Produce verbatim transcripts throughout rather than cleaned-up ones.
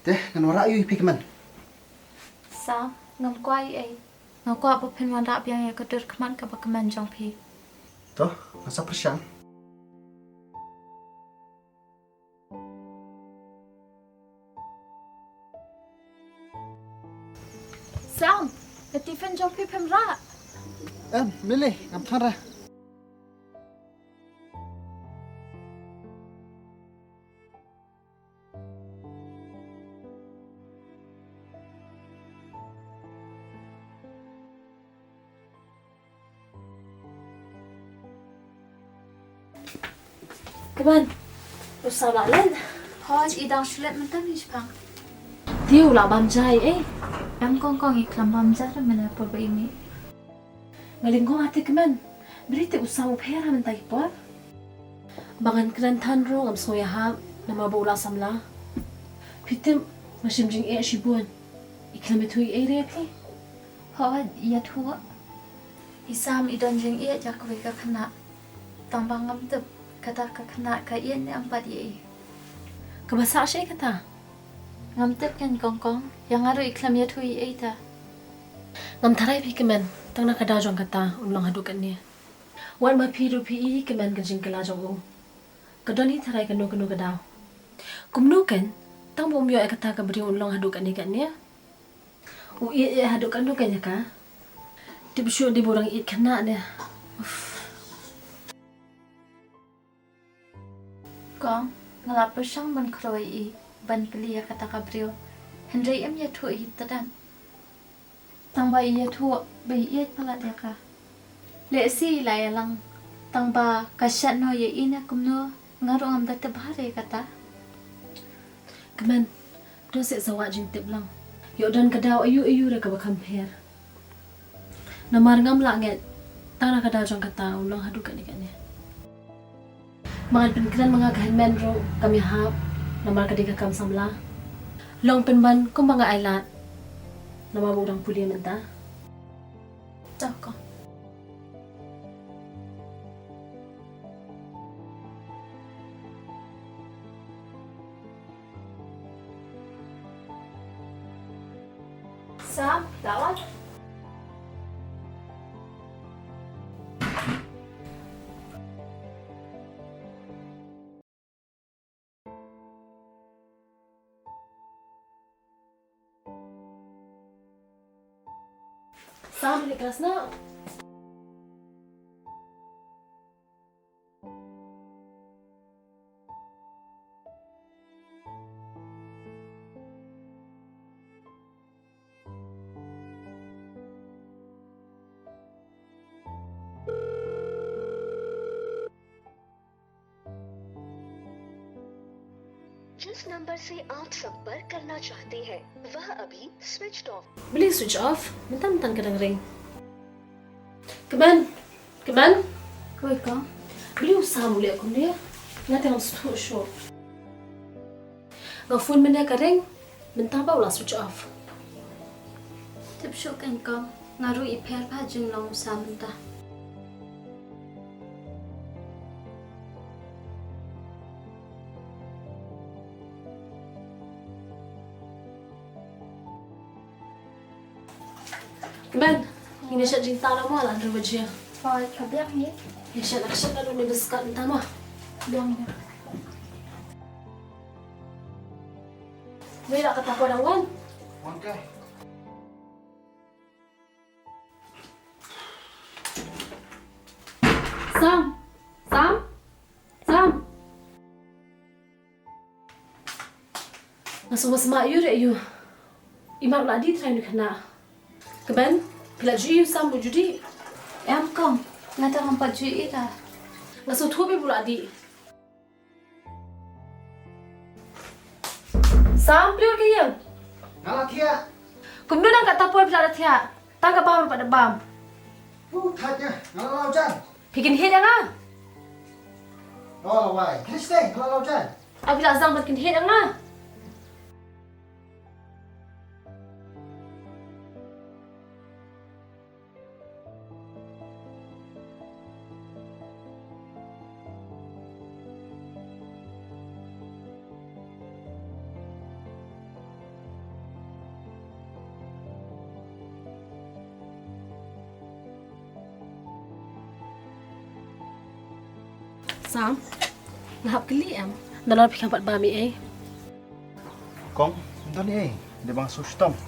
Te, ngan wanrah ïa u ïa phi kmen. Sam, ngam kwah ei ei. Nga kwah ba phin wanrah biang ïa ka dur khmat kaba kmen jong phi. To, nga sa pyrshang. Sam, ka tiffin jong phi phim rah? Em, Lily, ngam than re. Kmen, u Sam lah leit? Hooid, i dang shu leit mynta mynshwa. Te u lah bam ja ei ei? Em kong kong, i khlem bam ja re mynne por ba i mih. Nga lyngkot ha te kmen. Balei te u Sam u pher ha mynta ki por? Ba ngan kren than ruh ngam sngew ïahap namar ba u la samla. Phi tip, nga shim jingeh shibun. I khlem ïathuh ei ei re phi? Hooid, ïathuh. I Sam i don jingeh ïa kawei ka khynnah. Tang ba ngam tip kata ka khynnah ka ïeit ne em pat ïa i. Kaba sah shaei kata? Ngam tip keiñ kong kong, ïa nga ruh i khlem ïathuh ei ei ta. Ngam tharai phi kmen, tang na ka daw jong kata un long haduh katne. Wat ma phi ruh phi ïohi kmen ka jingkylla jong u. Ka don hi tharai kano kano ka daw. Kumno keiñ, tang ba um ïoh ïa kata ka briew un long haduh katne katne. U ïeit ïeit haduh katno keiñ ïa ka. Tip shuh dei ba u dang ïeit khynnah ne. Uff. Kong, nga la pyrshang ban khroi ïa i, ban kylli ïa kata ka briew. Hynrei im ïathuh hi tdang. Tang ba i ïathuh ba i ïeit palat ïa ka. Lehse i la ïalang, tang ba ka shet noh ïa i ne kumno, nga ruh ngam da tip bha re kata. Kmen, to seh sa wad jingtip lang. Ïoh don ka daw aïu aïu re kaba kham pher. Namar ngam lah ngeit, tang na ka daw jong kata un long haduh katne katne. Ma ngan pynkren ma nga ka hynmen ruh kam ïahap, namar ka dei ka kam samla. Long pynban kumba nga ailad, namar ba u dang pule mynta. To ko. Sam, lawat. Sam, leit klas noh. जिस नंबर से आप संपर्क करना चाहते हैं, वह अभी स्विच्ड ऑफ। Balei switch off? Mynta mynta ka dang ring. Kmen, Kmen. Oi kong. Balei u Sam u leh kumne? Nga te ngam sngewthuh shuh. Nga phone mynne ka ring, mynta ba u la switch off. Tip shuh keiñ kong, nga ruh i pher bha jinglong u Sam mynta. Kmen, ngin ïa shet jingtah la mo, la hynriew baje. Hooid, ka biang hi. Ïa shet, la shet la dun ïa biskot mynta mo. Biang, biang. Wei la kata ko dang wan. Wan kai. Sam, Sam, Sam. Nga sngewsih ma ïu re ïu. I mat u la dih trai nu khynnah. Kmen, phi la ju ïu Sam u ju dih? Em kong, nga tang ngam pat ju ïa ka. Nga sngewthuh ba u la dih. Sam, pliur ka ïing. Nga la thiah. Kumno nang katta por phi la thiah? Tang ka bam pat da bam. Pu that ïa, nga la lau jan. Phi kynhied ïa nga. Lau la wai. Kynhied stay, nga la lau jan. Abi la zang ban kynhied ïa nga. Sam, nga hap kylli em. Nalor phi kham pat bam ei ei. Kong, don ei ei, dei ba nga shu shitom.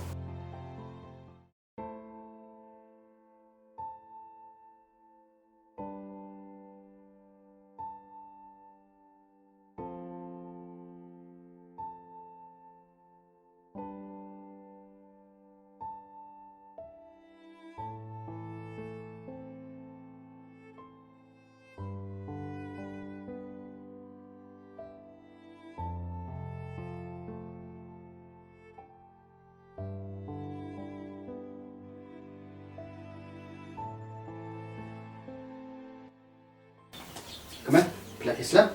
Kmen, phi la slem?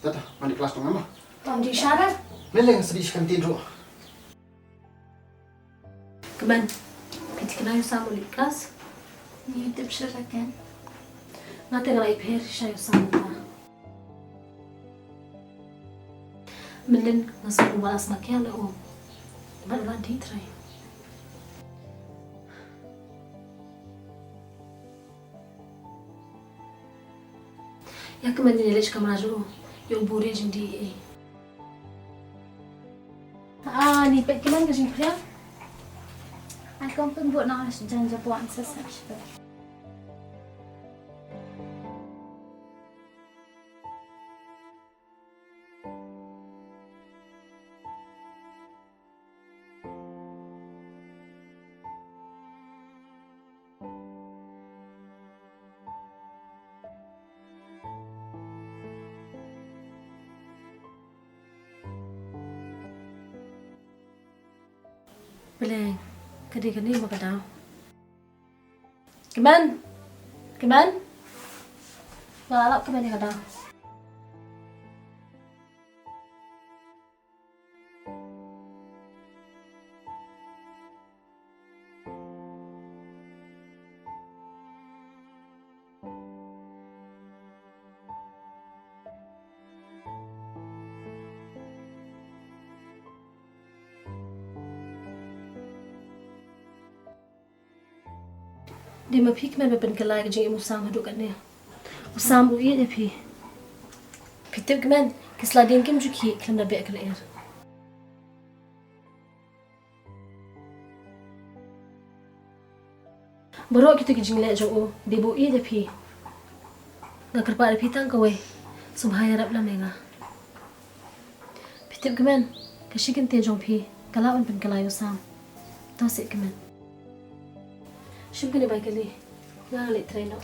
Ta ta, mane klas tong nama? Tong di shara. Mele nga sadi skan tin ru. Kmen, phi tip kane ïa Sam u leit klas? Ni tip shara ken. Nga te nga la ïa pher sha ïa Sam ta. Mynlyn nga sngewbha sngewkhia la u. Bad u la dih trai. Ïa kmen, ïa leit kamra jong u. Ïa u buh re jingdih ei. Ah, ni peit kmen ka jingpyrshah. Ai kong pynbud na jan japoh an sa sa. Bleng, ka dei kane ba ka daw. Kmen. Kmen. Ba la lap kmen ïa ka daw. Dei ma phi kmen ba pynkylla ka jingim u Sam haduh katne. U Sam u ïeit ïa phi. Phi tip kmen, ki sla dieng kim ju khih khlem da beh ka lyer. Baroh kito ki jingleh jong u dei ba u ïeit ïa phi. Nga kyrpad ïa phi tang kawei, sngewbha ïarap lem ïa nga. Phi tip kmen, ka shi kyntien jong phi ka lah ban pynkylla ïa u Sam. To sih kmen. Shim kane bai kali, nga leit trei noh.